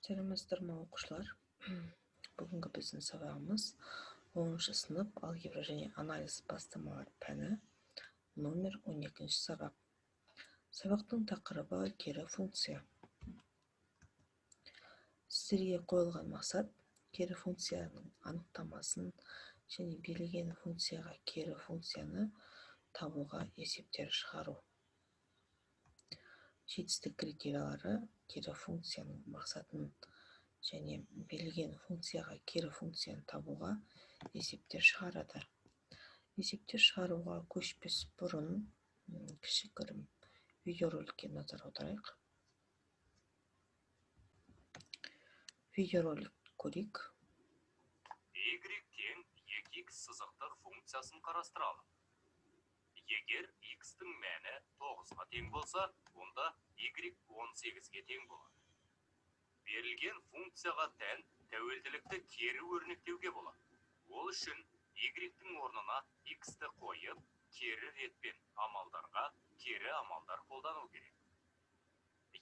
Сәлеметсіздер ме, оқушылар? Бүгінгі біздің сабағымыз 10 сынып алгебра және анализ бастамалар пәні, номер 12 сабақ. Сабақтың тақырыбы кері функция. Сіздерге қойылған мақсат кері функцияның анықтамасын және берілген функцияға кері функцияны табуға есептер шығару. Жетістік критериялары: кері функцияның мақсатын және берілген функцияға кері функцияны табуға есептер шығарады. Есептер шығаруға көшпес бұрын кішігірім видеороликке назар аударайық. Видеоролик көрейік. Y тең 2x сызықтық функциясын қарастыралық. Егер x-тің мәні 9-ға тең болса, онда y 18-ге тең болады. Берілген функцияға тән тәуелділікті кері өрнектеуге болады. Ол үшін y-тің орнына x-ті қойып, кері ретпен амалдарға кері амалдар қолдану керек.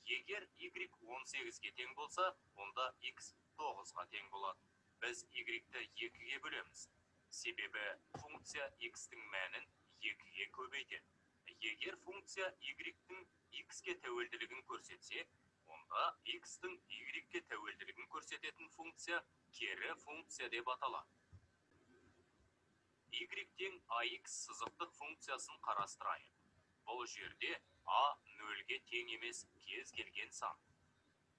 Егер y 18-ге тең болса, онда x 9-ға тең болады. Біз y-ті 2-ге бөлеміз. Себебі функция x-тің мәнін 2-ге көбейтеді. Егер функция y-тің x-ке тәуелділігін көрсетсе, онда x-тің y-ке тәуелділігін көрсететін функция кері функция деп аталады. Y тең ax сызықтық функциясын қарастырайық. Бұл жерде a 0-ге тең емес кез келген сан.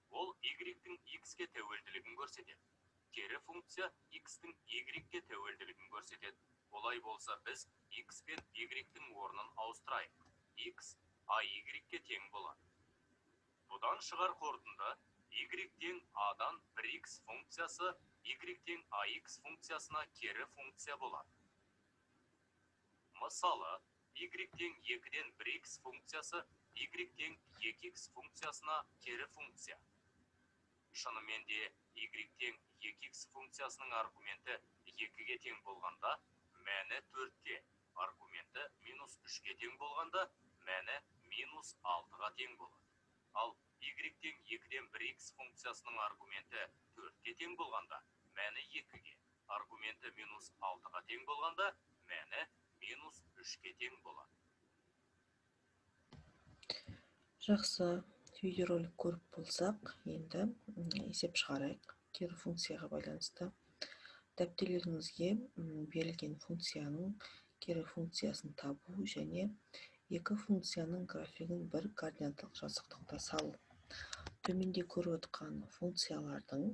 Ол y-тің x-ке тәуелділігін көрсетеді. Кері функция x-тің y-ке тәуелділігін көрсетеді. Олай болса, біз x пен y-тің орнын ауыстырайық. X ay-ге тең болады. Бұдан шығар қорытынды: y тең a-дан 1x функциясы y тең ax функциясына кері функция болады. Мысалы, y тең 2-ден 1x функциясы y тең 2x функциясына кері функция. Шынымен де y тең 2x функциясының аргументі 2-ге тең болғанда, мәні 4-ке, аргументі минус 3-ке тең болғанда, мәні минус 6-ға тең болады. Ал y тең 2-ден 1x функциясының аргументі 4-ке тең болғанда, мәні 2-ге, аргументі минус 6-ға тең болғанда, мәні минус 3-ке тең болады. Жақсы, видеоролик көріп болсақ, енді есеп шығарайық. Кері функцияға байланысты дәптерлеріңізге берілген функцияның кері функциясын табу және екі функцияның графигін бір координаттық жазықтықта салу. Төменде көріп отқан функциялардың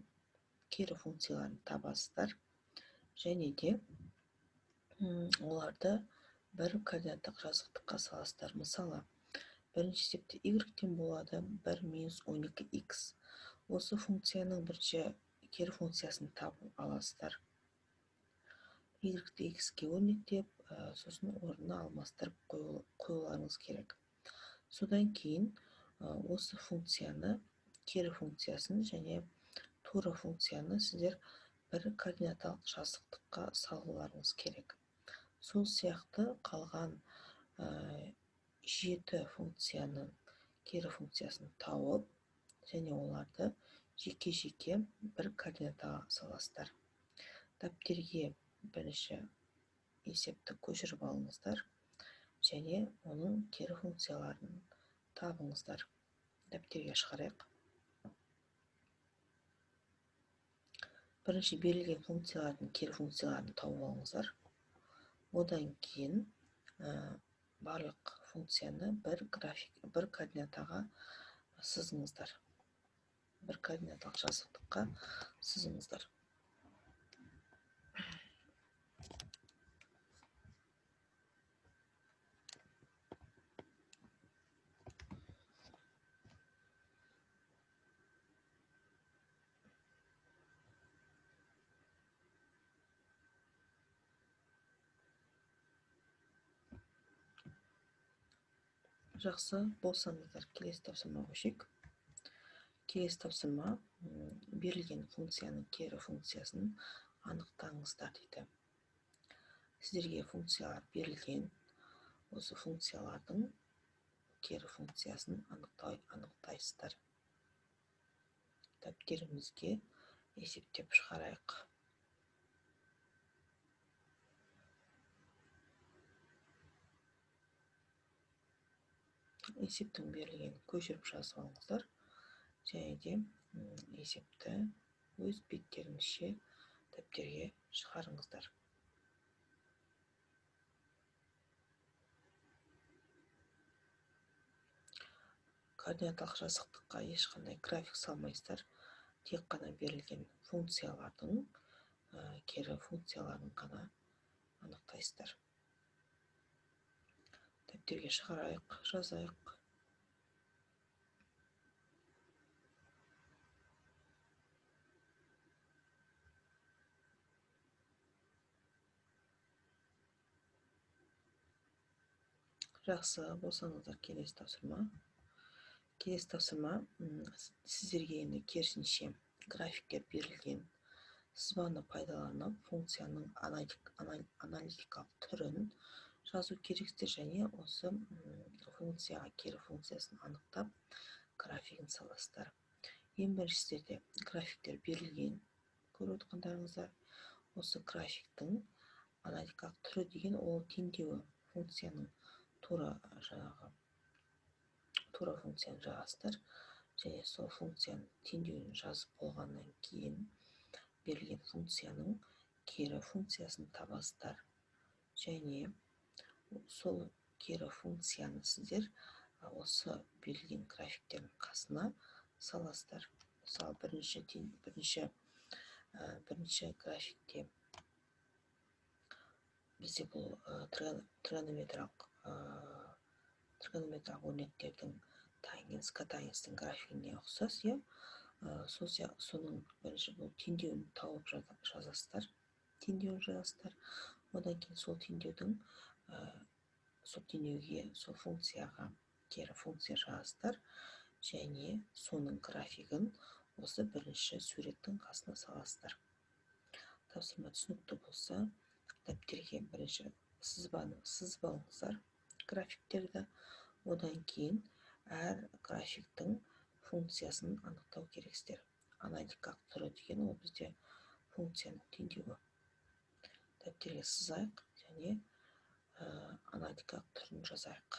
кері функцияларын табасыздар және де оларды бір координаттық жазықтыққа саласыздар. Мысалы, бірінші есепте y-тен болады 1 минус 12x. Осы функцияның бірінші кері функциясын табып аласыздар. Y-ті x-ке өрнектеп, сосын орнына алмастырып қоюларыңыз керек. Содан кейін осы функцияны, кері функциясын және тура функцияны сіздер бір координаталық жазықтыққа салуларыңыз керек. Сол сияқты қалған 7 функцияның кері функциясын тауып және оларды жеке-жеке бір координатаға саласыздар. Дәптерге бірінші есепті көшіріп алыңыздар және оның кері функцияларын табыңыздар. Дәптерге шығарайық. Бірінші берілген функциялардың кері функцияларын тауып алыңыздар. Одан кейін барлық функцияны бір график, бір координатаға сызыңыздар. Бір координаталық жазықтыққа сызыңыздар. Жақсы болсаңыздар, келесі тапсырма көшейік. Келесі тапсырма берілген функцияның кері функциясын анықтаңыздар дейді. Сіздерге функциялар берілген. Осы функциялардың кері функциясын анықтайсыздар. Дәптерге Дәптерімізге есептеп шығарайық. Есептің берілгенін көшіріп жазып алыңыздар және де есепті өз беттеріңізше дәптерге шығарыңыздар. Координаталық жазықтыққа ешқандай график салмайсыздар, тек қана берілген функциялардың кері функцияларын ғана анықтайсыздар. Дәптерге шығарайық, жазайық. Жақсы болсаңыздар, келесі тапсырма. Келесі тапсырма сіздерге енді керісінше графиктер берілген сызбаны пайдаланып функцияның аналитикалық түрін жазу керексіздер және осы функцияға кері функциясын анықтап графигін саласыздар. Ең бірінші сіздерде графиктер берілген, көріп отырғандарыңыздар, осы графиктің аналитикалық түрі деген ол теңдеуі функцияның тура жаңағы тура функцияны жазасыздар және сол функцияның теңдеуін жазып болғаннан кейін берілген функцияның кері функциясын табасыздар және сол кері функцияны сіздер осы берілген графиктердің қасына саласыздар. Мысалы, бірінші графикте бізде бұл тригонометриялық өрнектердің тангенс, котангенстің графигіне ұқсас, иә. Соның бірінші бұл теңдеуін тауып жазасыздар, теңдеуін жазасыздар. Одан кейін сол теңдеудің сол теңдеуге, сол функцияға кері функция жазасыздар және соның графигін осы бірінші суреттің қасына саласыздар. Тапсырма түсінікті болса, дәптерге бірінші сызбаны сызып алыңыздар графиктерді, одан кейін әр графиктің функциясын анықтау керексіздер. Аналитикалық түрі деген ол бізде функцияның теңдеуі. Дәптерге сызайық және аналитикалық түрін жазайық.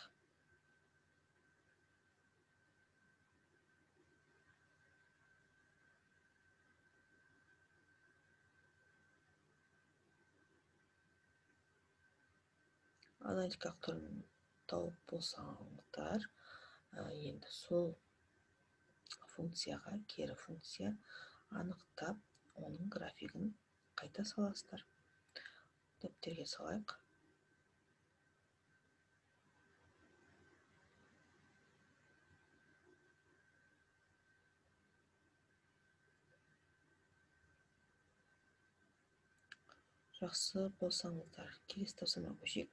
Аналитикалық түрін тауып болсаңыздар, енді сол функцияға кері функция анықтап, оның графигін қайта саласыздар. Дәптерге салайық. Жақсы болсаңыздар, келесі тапсырмаға көшейік.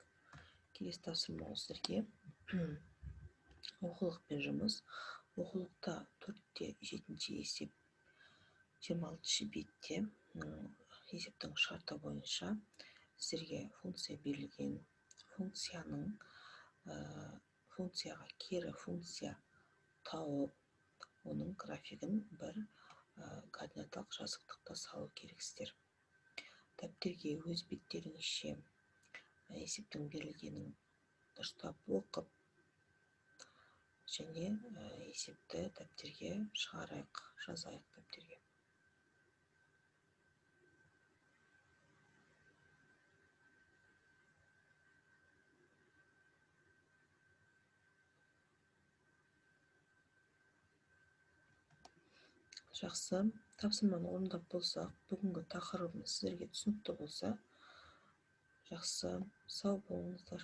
Келесі тапсырма сіздерге оқулықпен жұмыс. Оқулықта 4-7 есеп 26 бетте есептің шарты бойынша сіздерге функция берілген. Функцияға кері функция тауып, оның графигін бір координаталық жазықтықта салу керексіздер. Дәптерге өз беттеріңізше есептің берілгенін дұрыстап оқып және есепті дәптерге шығарайық, жазайық дәптерге. Жақсы, тапсырманы орындап болсақ, бүгінгі тақырыбымыз сіздерге түсінікті болса, жақсы, сау болыңыздар.